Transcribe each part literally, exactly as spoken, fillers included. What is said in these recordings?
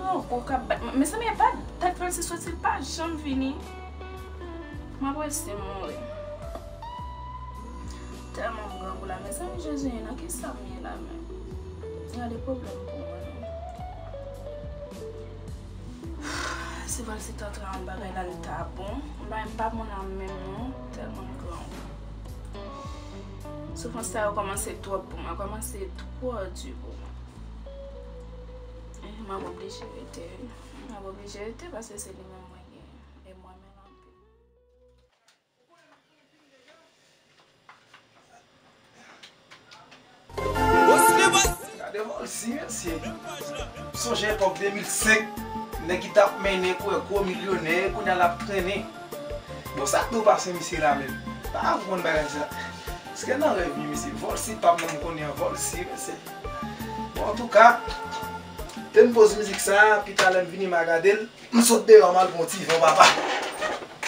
Non, gwo kap bat. Mezanmi, e pa dat Francis soti, l pa janm vini. M ap resi mouri. Tèlman m grangou la, mezanmi, Jezi, nan kisa m ye la menm? Gade pwoblèm pou mwen, non. Si Valsi t antre nan bagay la, li ta bon. M pa, m pa bon la menm, non. Tèlman m grangou. Soufrans sa yo kòmanse twòp pou mwen, kòmanse twò di pou mwen. Eh, m ap oblije rete, wi. M ap oblije rete paske se li menm mwen genyen. E m renmen l anpil. Gade Volcy, mesye. M sonje epòk de mil senk, nèg ki t ap mennen kwè gwo milyonè, kounye a l ap trennen. Bon, sa k tou pase misye la menm? Pa konprann bagay sa. Èske nan rèv li, mesye? Volcy pa menm konnen an, Volcy, mesye. Bon, antouka, te m poz mizik sa, pi talè m vini, m a gade l. M sot deyò, m al pran yon ti van, papa.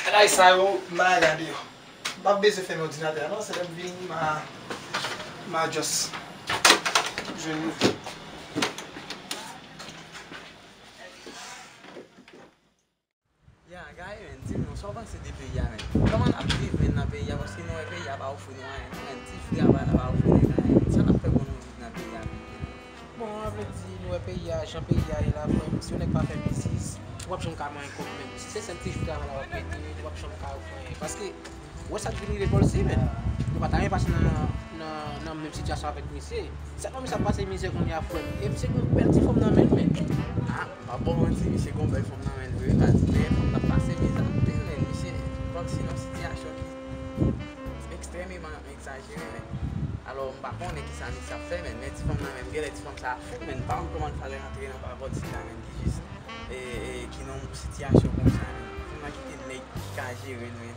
Bagay sa yo, m a gade yo. M p ap bezwen fèmen òdinatè a non, se lè m vini, m a, m a just jwenn li. Ya, Gaye, men, di m non, sa w panse de peyi a, men? Kòman n ap viv, men, nan peyi a? Paske nou wè peyi a pa ofri nou anyen, non, men, ti jou travay la pa ofri nèg anyen, men. Sa n ap fè pou nou viv nan peyi a, men? Bon, sa vle di, nou wè peyi a, jan peyi a ye la, frè m, si yon nèg pa fè biznis, ou p ap janm ka manyen kòb menm. Si se sèl ti jou travay la w ap mete, ou p ap janm ka fè anyen. Paske, ou wè sa k vin rive Volcy, men. Nou pa ta renmen pase nan, nan, nan menm sitiyasyon avèk misye. Sèlman misye ap pase mizè kounye a, frè m. E misye gen yon bèl ti fanm nan men l, men. Ah, m p ap ba w manti, misye gen yon bèl fanm nan men l vre, baz. Men fanm nan ap pase mizè anpil, men misye, Volcy nan yon sitiyasyon ki ekstrèmeman egzajere, men. Alò, m pa konnen kisa nèg sa ap fè, men, men ti fanm nan menm, genlè ti fanm sa a fou, men, m pa konn kòman l fè al rantre nan pa Volcy la, men, ki jis, e, e, ki nan yon sitiyasyon konsa, men. Fanm nan kite nèg ki ka jere l, men.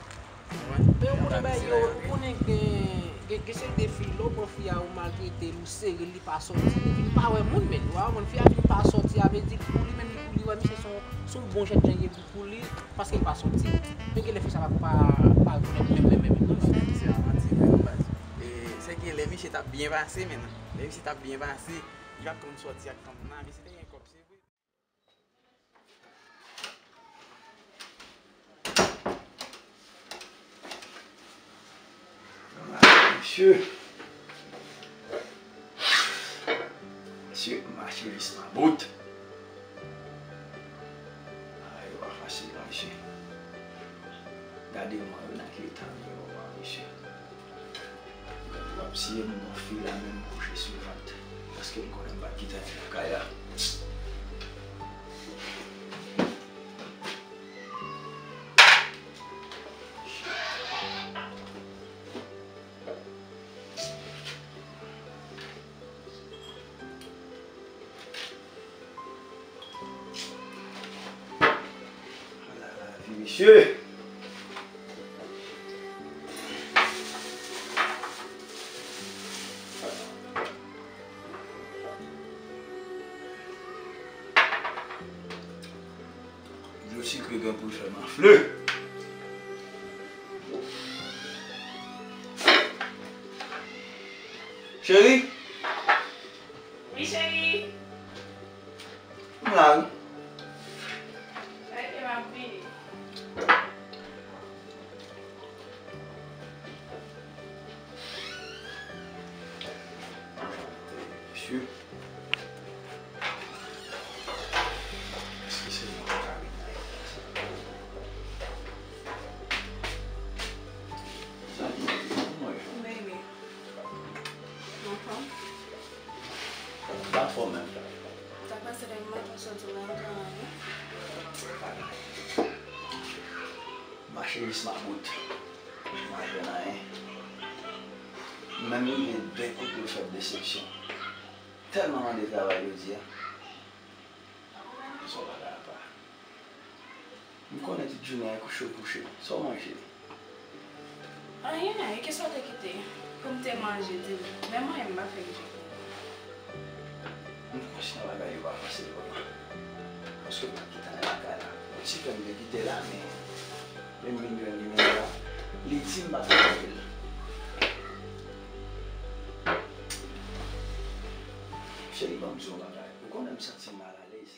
Men ou konnen bagay yo, ou konnen gen, gen, gen seri de fi, lè w pran fi a, ou maltrete l, ou sere l, li pa sòti, epi li pa wè moun, men, ou pa wè moun, fi a vin pa sòti, a vle di pou li menm, li, pou li wè misye se yon, se yon bon jènjan li ye pou, pou li, paske li pa sòti. Men genlè fi sa pa, pa, pa rekonèt menm, menm, menm, menm, non, men. Se pa manti vre, non, baz. E, se genlè misye t ap byen pase, men, lè misye t ap byen pase, li pa t konn sòti ak fanm nan, misye te gen kòb, se vre. Mesye. Mesye, m mache jis nan bout. Ay, yo pa fasil non, mesye. Gade mwen, yo nan ki eta m ye, papa, mesye. Gade, w ap siye m bon fi la, men m kouche sou vant. Paske m konnen m pa t kite anyen nan kay la. Ala lavi, mesye! Dlo sikre gen pou l fè m anfle. Cheri! Wi, cheri. M la, wi. Ok, m ap vini. Mesye. Èske se mwen k ap vin nan eta sa? Salut, kòman w ye? Baby. Anfòm? M pa anfòm menm. Sa k pase depi maten w soti w pa rantre anyen? Mache jis mabout. M pa jwenn anyen. M menm rive de kote yo fè m desepsyon. Tèlman mande travay jodi a. Se yon bagay apa. M konnen tout jounen an kouche w kouche. Sa w manje? Anyen, e kisa w te kite pou m te manje, di m? Menm anyen m pa fè manje pou ou. M konsyan bagay yo pa fasil pou mwen. Paske m pa t kite anyen lakay la. Yon ti frè m te kite la, men lè m vin jwenn li menm la, li di m pa t ka fè l. Cheri, ban m di w yon bagay. Ou konnen m santi m malalèz.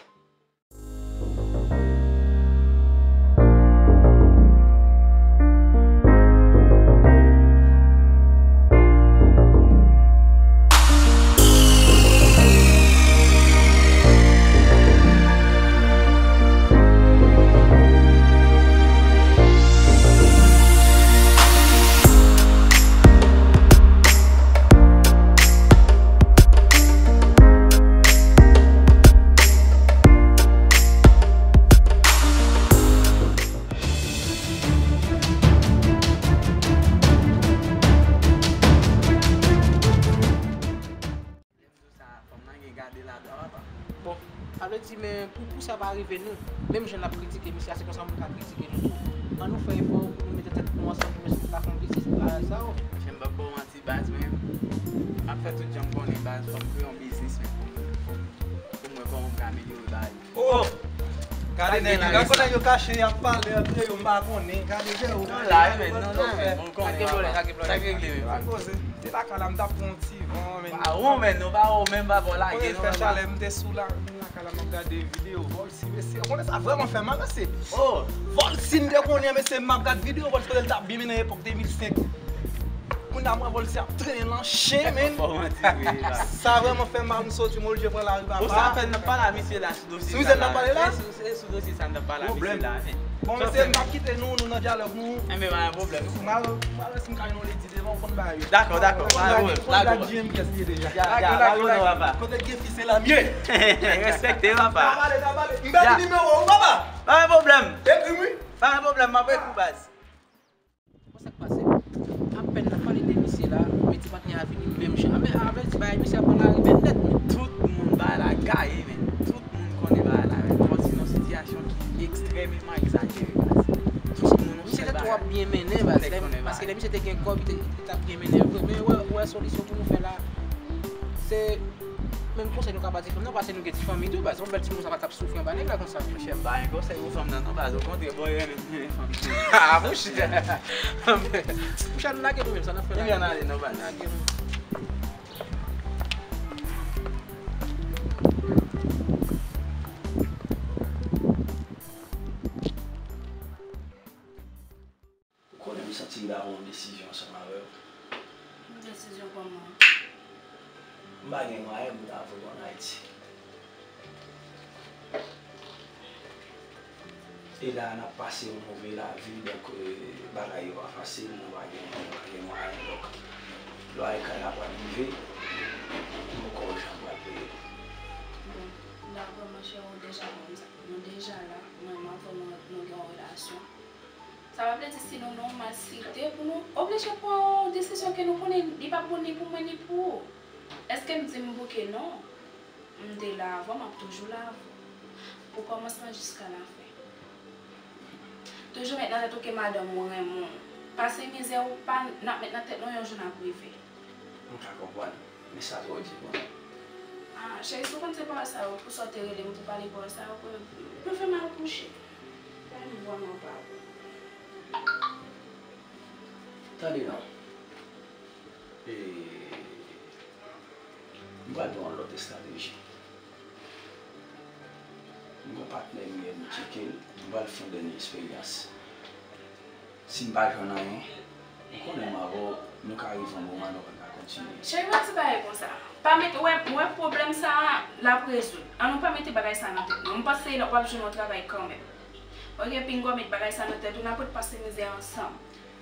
Pou sa pa rive nou, menm jan n ap kritike misye a, se konsa moun ka kritike nou tou. Ann nou fè efò pou nou mete tèt nou ansanm pou nou ta fè yon biznis pou bagay sa yo. Chen m p ap ba w manti baz, men m ap fè tout jan m konnen baz, fò m kreye yon biznis, men pou m, pou m, pou m wè kòman m ka amelyore bagay. Oh! Gade nèg yo, gade kòman yo kache, y ap pale antre yo, m pa konnen. Gade jè ou. Non, la, men, non, non, men, bon, konnen, pa gen pwoblèm, pa gen pwoblèm. Sa k regle, men. Pa koze. Te lakay la, m t ap pran yon ti van, men. Pa ou, men, nou pa ou, menm pa bò lage, non, fè chalè, m te sou la, m lakay la, m ap gade videyo, Volcy, mesye, ou konnen sa vrèman fè mal, mesye. Oh! Volcy, m te konnen, mesye, m ap gade videyo, Volcy, kote l t ap byen, men nan epòk de mil senk. Kounye a m wè Volcy ap trennen lan chen, men. Sa vrèman fè mal, m soti, m oblije pran lari, papa. Bon, sa fè n ap pale a misye la sou dosye sa la. Sou misye n ap pale la? E sou, e sou dosye sa n ap pale a misye la, men. Bon, mesye, m p ap kite nou, nou nan dyalòg nou. Enben, pa gen pwoblèm. M al, m al wè si m ka jwenn yon lady devan, ou konn bagay yo. Dakò, dakò, pa gen pwoblèm. Ou konn bagay G M P S li ye deja. Ya, ya, pa gen pwoblèm, papa. Kote gen fi, se la m ye. Respekte, papa. N a pale, n a pale. M pèdi nimewo ou, papa. Pa gen pwoblèm. Ekri m, wi. Pa gen pwoblèm, m ap ekri w baz. Bon, sa k pase? Apèn n ap pale de misye la, m di patnè a vini menm jan. Men a vle di bagay misye ap pran lari bèt nèt, men. Tout moun bagay la gaye, men. Tout moun konnen bagay la, men. Fò se yon sitiyasyon ki ekstrèmeman egzajere, baz. Tout moun misye te twò byen mennen, baz. Paske lè misye te gen kòb, li te, li t ap byen mennen vre. Men wè, wè solisyon pou nou fè la. Se menm konsèy nou ka ba ti fanm nan, paske nou gen ti fanmi tou, baz. Yon bèl timoun sa pa t ap soufri anba nèg la konsa. Monchè, m pa gen konsèy pou fanm nan, non, baz. Okontrè, bon, yo renmen, renmen fanm. Ah, monchè. Monchè, nou lage nou menm, sa n ap fè la. Ebyen, n ale, non, baz. Lage nou. Ou konnen m santi m ta pran yon desizyon ansanm avè w. Yon desizyon kòman? M pa gen mwayen pou m ta voye w ann Ayiti. E la, n ap pase yon move lavi, donk, euh, bagay yo pa fasil, nou pa gen, nou pa gen mwayen, donk, lwaye kay la pral rive, m poko jan pral peye. Bon, dakò, monchè, ou deja konn sa. Nou deja la, mwen, m avè w, nou, nou gen yon relasyon. Sa pa vle di si nou nan yon malsite pou nou oblije pran yon desizyon ke nou konnen li p ap bon ni pou mwen ni pou ou. Èske m di m bouke? Non. M te la avè w, m ap toujou la avè w. Pou kòmansman jiska lafen. Toujou met nan tèt ou ke madanm ou renmen w. Pase mizè ou pa, n ap met nan tèt nou yon jou n ap rive. M ka konprann. Men sa twò di pou mwen. Ah, cheri, si w konn se pawòl sa yo, pou sa w te rele m pou pale pawòl sa yo, pou, pou fè m al kouche. Fè m vrèman pa bon. Tande non. E, m pral pran yon lòt estrateji. M gon patnè m ye, m tcheke l, m pral fè yon dènye esperyans. Si m pa jwenn anyen, ou konnen m avè w, nou ka rive yon moman nou pa ka kontinye. Cheri, pa di bagay konsa. Pa mete, wè, wè pwoblèm sa a, l ap rezoud. An nou pa mete bagay sa nan tèt nou. M panse w ap jwenn yon travay kanmenm. Oke, pinga w met bagay sa nan tèt ou, n ap ret pase mizè ansanm.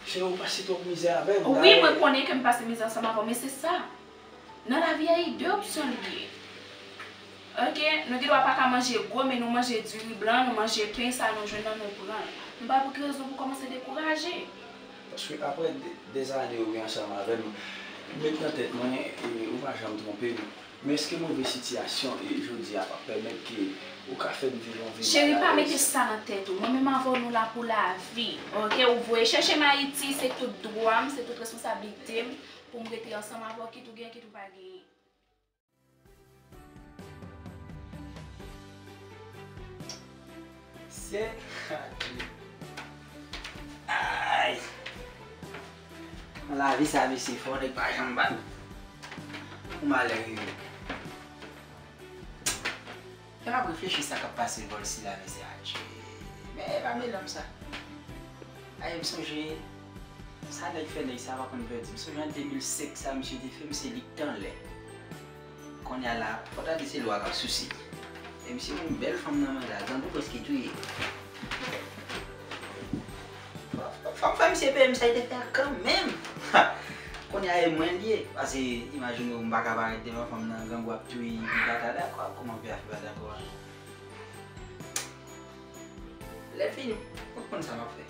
Cheri, ou pase twòp mizè avè m. Wi, mwen konnen ke m pase mizè ansanm avè w, men se sa. Nan lavi a, e de opsyon li ye. Oke, nou gen dwa pa ka manje gwo, men nou manje diri blan, nou manje pen, sa nou jwenn nan, nou pran l. M pa wè pou ki rezon pou kòmanse dekouraje. Paske aprè de, dèzane ou gen ansanm avè m, m met nan tèt mwen, e, ou pa janm twonpe m. Men èske move sitiyasyon, e, jodi a p ap pèmèt ke ou ka fè m viv yon vi malèrèz? Cheri, pa mete sa nan tèt ou. Mwen menm avè w, nou la pou lavi. Oke, ou voye chèche m Ayiti, se tout dwa m, se tout responsablite m. Pou m rete ansanm avè w, kit ou gen, kit ou pa genyen. Sye. Ay. Nan lavi sa, mesye, fò nèg pa janm bat. Ou malè rive. Lè m ap reflechi sa k ap pase Volcy la, mesye, adje. Men e pa Melanm sa. Ay, m sonje sa nèg fè nèg sa pa konn pèdi. M sonje an de mil senk sa misye te fè m, se li k t anlè. Kounye a la, fò ta di se lwa k ap souse. E misye yon bèl fanm nan men l, Zandou prèske touye. Fò, fò, fò m fè misye peye m sa li te fè a kanmenm. Kounye a e mwen l ye. Paske imajine w, m pa ka parèt devan fanm nan, grangou ap touye, li pa ta dakò. Kòman pou y a fè pa dakò a? Lè fini, ou konn sa m ap fè.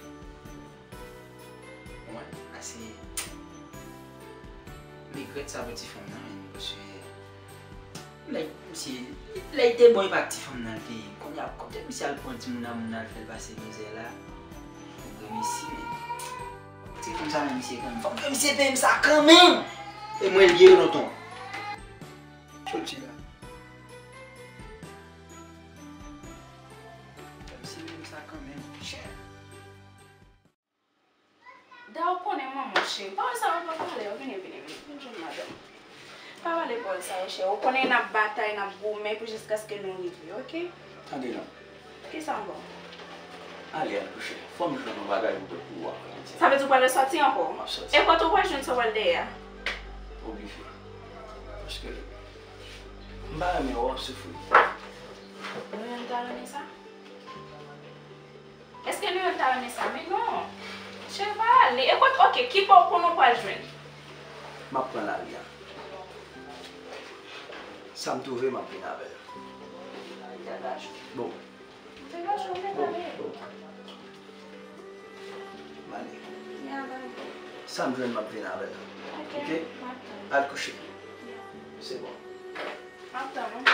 Ou konprann? Paske m regrèt sa pou ti fanm nan, men, paske lè misye, lè li te bon, e pa ak ti fanm nan l te ye. Kote misye al pran timoun a moun al fè l pase mizè la? Fòk gen misye, men. Ti fanm sa nan misye kanmenm. Fòk gen misye peye m sa kanmenm. E mwen l ye lontan. Soti la. Fòk gen misye peye m sa kanmenm. Chè. Da, ou konnen manman, cheri. Pawòl sa yo pa pale, yo vini, vini, vini. Vin jwenn madanm. Pa pale pawòl sa yo, cheri. Ou konnen n ap batay, n ap goumen pou jiskaske nou rive, oke? Tande non. Kisa m ba w? Ale, al kouche. Fò m jwenn yon bagay pou pot pou ou a. Sa vle di ou pral sòti ankò? M ap sòti. E kote ou pral jwenn sa w pral dèyè a? Oblije. Paske m pa renmen wè w ap soufri. Mwen menm ta renmen sa? Èske nou yo ta renmen sa? Men non. Cheri, pa ale. E kot, oke, ki bò w konnen w pral jwenn? M ap pran lari a. Sa m twouve, m ap vin avè l. Bon. Bon, bon. M ale. Sa m jwenn, m ap vin avè l. Oke? Al kouche. Se bon. M ap tann ou.